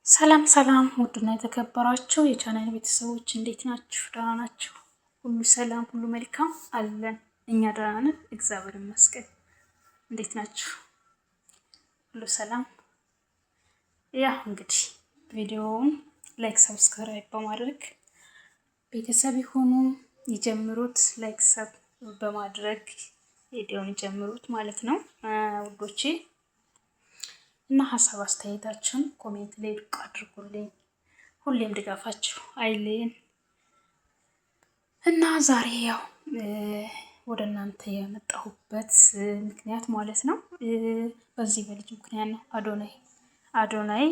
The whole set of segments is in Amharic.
ሰላም ሰላም፣ ውድና የተከበራችሁ የቻናል ቤተሰቦች እንዴት ናችሁ? ደህና ናችሁ? ሁሉ ሰላም፣ ሁሉ መልካም አለን። እኛ ደህና ነን፣ እግዚአብሔር ይመስገን። እንዴት ናችሁ? ሁሉ ሰላም። ያው እንግዲህ ቪዲዮውን like፣ subscribe በማድረግ ቤተሰብ የሆኑ ይጀምሩት። like sub በማድረግ ቪዲዮውን ይጀምሩት ማለት ነው ውዶቼ እና ሀሳብ አስተያየታችሁን comment ላይ ዱቅ አድርጉልኝ። ሁሌም ድጋፋችሁ አይለየን እና ዛሬ ያው ወደ እናንተ የመጣሁበት ምክንያት ማለት ነው በዚህ በልጅ ምክንያት ነው። አዶናይ አዶናይ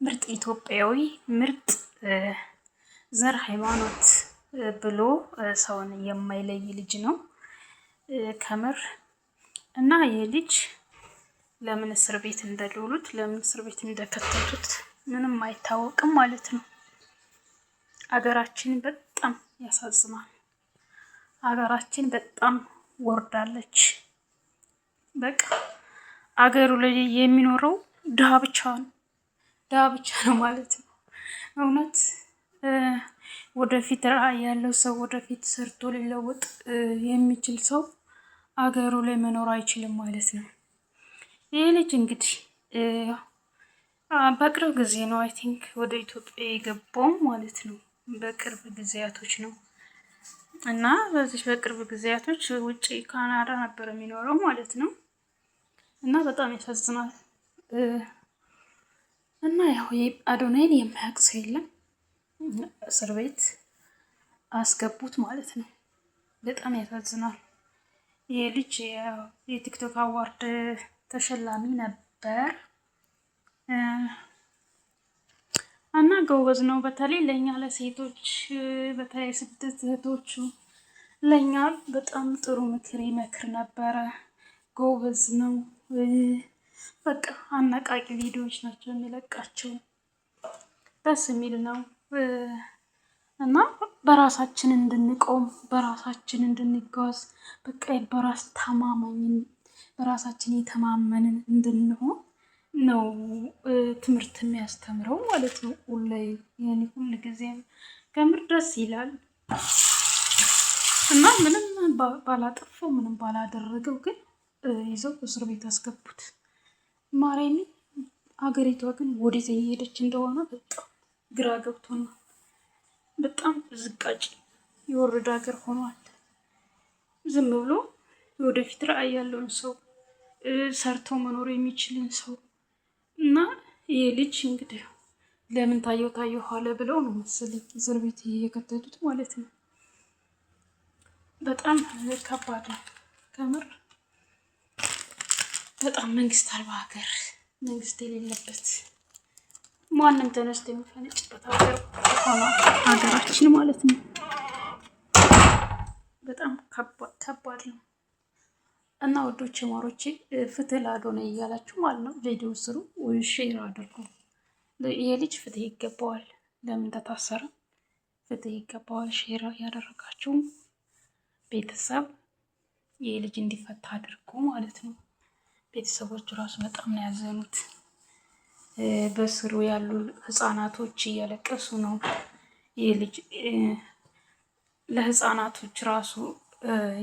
ምርጥ ኢትዮጵያዊ ምርጥ ዘር ሃይማኖት ብሎ ሰውን የማይለይ ልጅ ነው ከምር እና ይህ ልጅ ለምን እስር ቤት እንደዶሉት ለምን እስር ቤት እንደከተቱት ምንም አይታወቅም ማለት ነው። አገራችን በጣም ያሳዝናል። አገራችን በጣም ወርዳለች። በቃ አገሩ ላይ የሚኖረው ድሃ ብቻ ነው፣ ድሃ ብቻ ነው ማለት ነው። እውነት ወደፊት ራዕይ ያለው ሰው ወደፊት ሰርቶ ሊለወጥ የሚችል ሰው አገሩ ላይ መኖር አይችልም ማለት ነው። ይህ ልጅ እንግዲህ በቅርብ ጊዜ ነው I think ወደ ኢትዮጵያ የገባው ማለት ነው። በቅርብ ጊዜያቶች ነው እና በዚህ በቅርብ ጊዜያቶች ውጭ ካናዳ ነበር የሚኖረው ማለት ነው። እና በጣም ያሳዝናል። እና ያው አዶናይን የማያውቅ ሰው የለም። እስር ቤት አስገቡት ማለት ነው። በጣም ያሳዝናል። ይህ ልጅ የቲክቶክ award ተሸላሚ ነበር እና ጎበዝ ነው። በተለይ ለእኛ ለሴቶች በተለይ ስደት እህቶቹ ለእኛ በጣም ጥሩ ምክር ይመክር ነበረ። ጎበዝ ነው። በቃ አነቃቂ ቪዲዮዎች ናቸው የሚለቃቸው። ደስ የሚል ነው እና በራሳችን እንድንቆም በራሳችን እንድንጓዝ በቃ በራስ ተማማኝ በራሳችን የተማመንን እንድንሆን ነው ትምህርት የሚያስተምረው ማለት ነው። ሁሌ የኔ ሁል ጊዜም ከምር ደስ ይላል እና ምንም ባላጠፋው ምንም ባላደረገው ግን ይዘው እስር ቤት አስገቡት። ማርያምን አገሪቷ ግን ወዴት እየሄደች እንደሆነ በጣም ግራ ገብቶናል። በጣም ዝቃጭ የወረደ ሀገር ሆኗል። ዝም ብሎ የወደፊት ራዕይ ያለውን ሰው ሰርቶ መኖር የሚችልን ሰው እና ይህ ልጅ እንግዲህ ለምን ታየው ታየው ኋለ ብለው ነው መሰለኝ እስር ቤት የከተቱት ማለት ነው። በጣም ከባድ ነው ከምር። በጣም መንግስት አልባ ሀገር፣ መንግስት የሌለበት ማንም ተነስቶ የሚፈነጭበት ሀገር ሆኗል ሀገራችን ማለት ነው። በጣም ከባድ ነው። እና ወዶቼ ማሮቼ ፍትህ ለአዶናይ እያላችሁ ማለት ነው ቪዲዮ ስሩ፣ share አድርጉ። ይሄ ልጅ ፍትህ ይገባዋል። ለምን ተታሰረ? ፍትህ ይገባዋል። share ያደረጋችሁ ቤተሰብ ይሄ ልጅ እንዲፈታ አድርጉ ማለት ነው። ቤተሰቦቹ ራሱ በጣም ነው ያዘኑት። በስሩ ያሉ ህጻናቶች እያለቀሱ ነው። ይህ ልጅ ለህጻናቶች ራሱ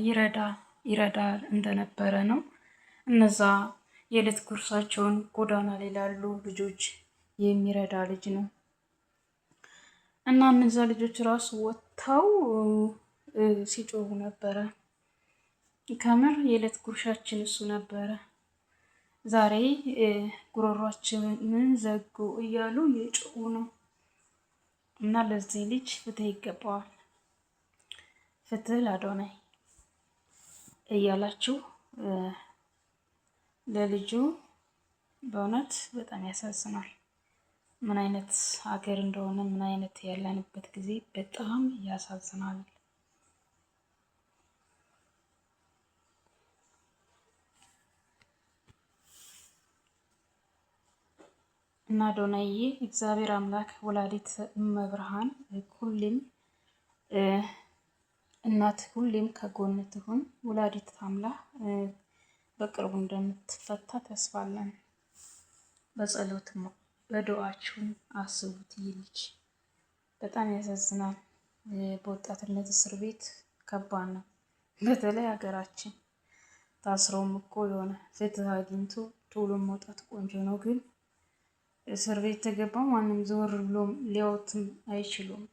ይረዳ ይረዳ እንደነበረ ነው። እነዛ የዕለት ጉርሳቸውን ጎዳና ላይ ላሉ ልጆች የሚረዳ ልጅ ነው እና እነዛ ልጆች ራሱ ወጥተው ሲጮሁ ነበረ። ከምር የዕለት ጉርሻችን እሱ ነበረ። ዛሬ ጉሮሯችንን ዘጉ እያሉ እየጮሁ ነው። እና ለዚህ ልጅ ፍትህ ይገባዋል። ፍትህ ለአዶናይ እያላችሁ ለልጁ በእውነት በጣም ያሳዝናል። ምን አይነት ሀገር እንደሆነ ምን አይነት ያለንበት ጊዜ በጣም ያሳዝናል። እና አዶናይዬ እግዚአብሔር አምላክ ወላዲት እመብርሃን ሁሌም እናት ሁሌም ከጎን ትሁን። ወላዲት አምላክ በቅርቡ እንደምትፈታ ተስፋ አለን። በጸሎት በዱዓችሁም አስቡት። ይህ ልጅ በጣም ያሳዝናል። በወጣትነት እስር ቤት ከባድ ነው። በተለይ ሀገራችን ታስሮም እኮ የሆነ ፍትህ አግኝቶ ቶሎ መውጣት ቆንጆ ነው። ግን እስር ቤት ተገባ ማንም ዘወር ብሎ ሊያወትም አይችሉም።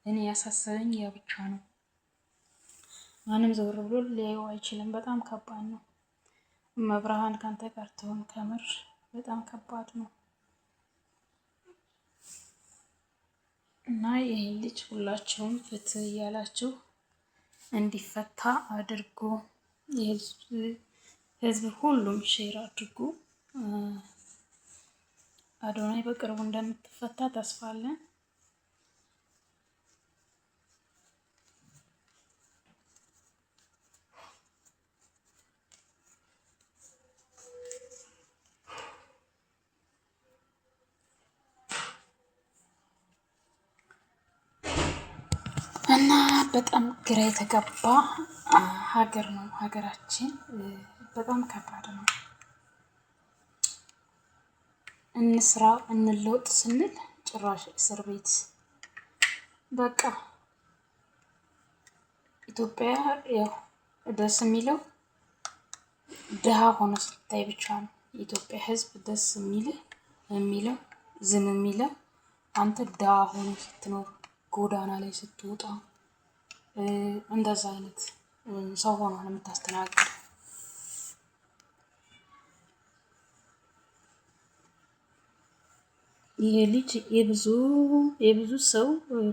እኔ ያሳሰበኝ ያ ብቻ ነው። ማንም ዘወር ብሎ ሊያየው አይችልም። በጣም ከባድ ነው። መብርሃን ካንተ ጋር ትሆን። ከምር በጣም ከባድ ነው እና ይህን ልጅ ሁላችሁም ፍትህ እያላችሁ እንዲፈታ አድርጎ የህዝብ ሁሉም share አድርጉ። አዶናይ በቅርቡ እንደምትፈታ ተስፋ አለን። እና በጣም ግራ የተገባ ሀገር ነው ሀገራችን። በጣም ከባድ ነው። እንስራ እንለውጥ ስንል ጭራሽ እስር ቤት በቃ ኢትዮጵያ ያው ደስ የሚለው ድሃ ሆኖ ስታይ ብቻ ነው። የኢትዮጵያ ሕዝብ ደስ የሚለው ዝም የሚለው አንተ ድሃ ሆኖ ስትኖር ጎዳና ላይ ስትወጣ እንደዛ አይነት ሰው ሆኖ ነው የምታስተናግደው። ይሄ ልጅ የብዙ ሰው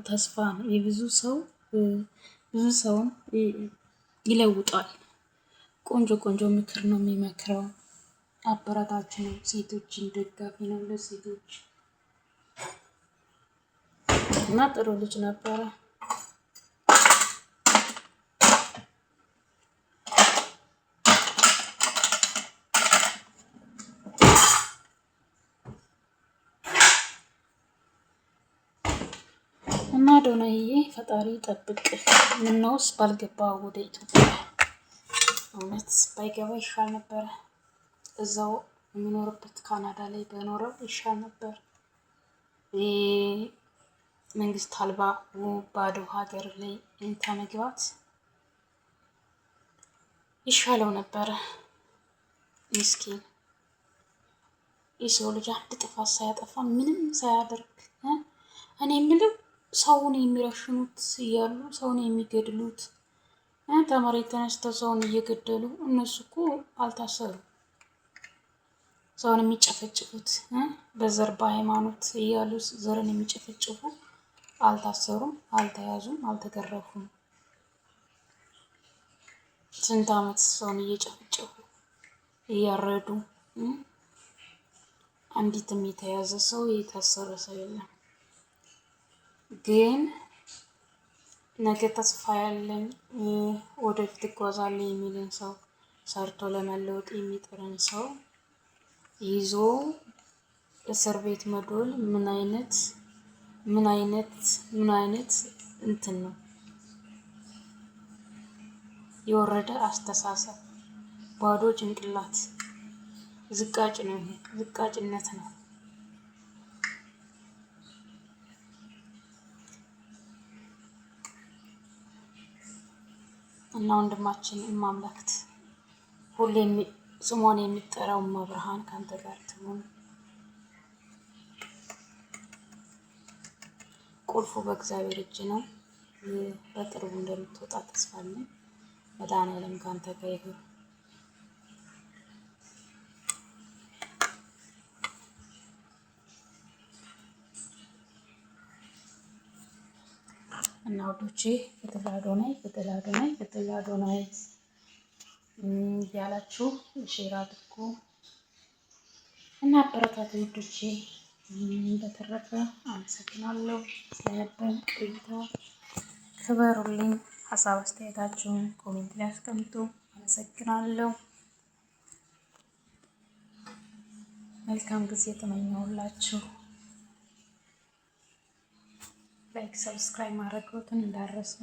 ተስፋ ነው። የብዙ ሰው ብዙ ሰውን ይለውጣል። ቆንጆ ቆንጆ ምክር ነው የሚመክረው። አበረታች ነው። ሴቶችን ደጋፊ ነው ለሴቶች እና ጥሩ ልጅ ነበረ። እና አዶናይዬ ፈጣሪ ጠብቅ። ምነውስ ባልገባ ወደ ኢትዮጵያ እውነት ባይገባ ይሻል ነበረ። እዛው የሚኖርበት ካናዳ ላይ በኖረው ይሻል ነበር። መንግስት አልባ ባዶ ሀገር ላይ ከመግባት ይሻለው ነበረ። ምስኪን የሰው ልጅ አንድ ጥፋት ሳያጠፋ ምንም ሳያደርግ እኔ የምለው ሰውን የሚረሽኑት እያሉ ሰውን የሚገድሉት ተመሬት ተነስተው ሰውን እየገደሉ እነሱ እኮ አልታሰሩም። ሰውን የሚጨፈጭፉት በዘር በሃይማኖት እያሉ ዘርን የሚጨፈጭፉ አልታሰሩም፣ አልተያዙም፣ አልተገረፉም። ስንት ዓመት ሰውን እየጨፈጨፉ እያረዱ አንዲትም የተያዘ ሰው የታሰረ ሰው የለም። ግን ነገ ተስፋ ያለኝ ወደፊት እጓዛለሁ የሚልን ሰው ሰርቶ ለመለወጥ የሚጥርን ሰው ይዞ እስር ቤት መዶል ምን አይነት ምን አይነት ምን አይነት እንትን ነው? የወረደ አስተሳሰብ፣ ባዶ ጭንቅላት፣ ዝቃጭ ነው። ይሄ ዝቃጭነት ነው። እና ወንድማችን እማምላክት ሁሌ ስሟን የሚጠራው እመብርሃን ከአንተ ጋር ትሁን። ቁልፉ በእግዚአብሔር እጅ ነው። በቅርቡ እንደምትወጣ ተስፋ አለኝ። መድኃኒዓለም ከአንተ ጋር ይሁን። እና ውዶቼ ፍትህ ለአዶናይ፣ ፍትህ ለአዶናይ፣ ፍትህ ለአዶናይ እያላችሁ share አድርጉ እና አበረታቱ ውዶቼ። በተረፈ አመሰግናለሁ ስለነበረን ቆይታ። ክበሩልኝ። ሀሳብ አስተያየታችሁን comment ላይ አስቀምጡ። አመሰግናለሁ። መልካም ጊዜ ተመኘሁላችሁ። Like፣ subscribe ማድረግዎትን እንዳትረሱ።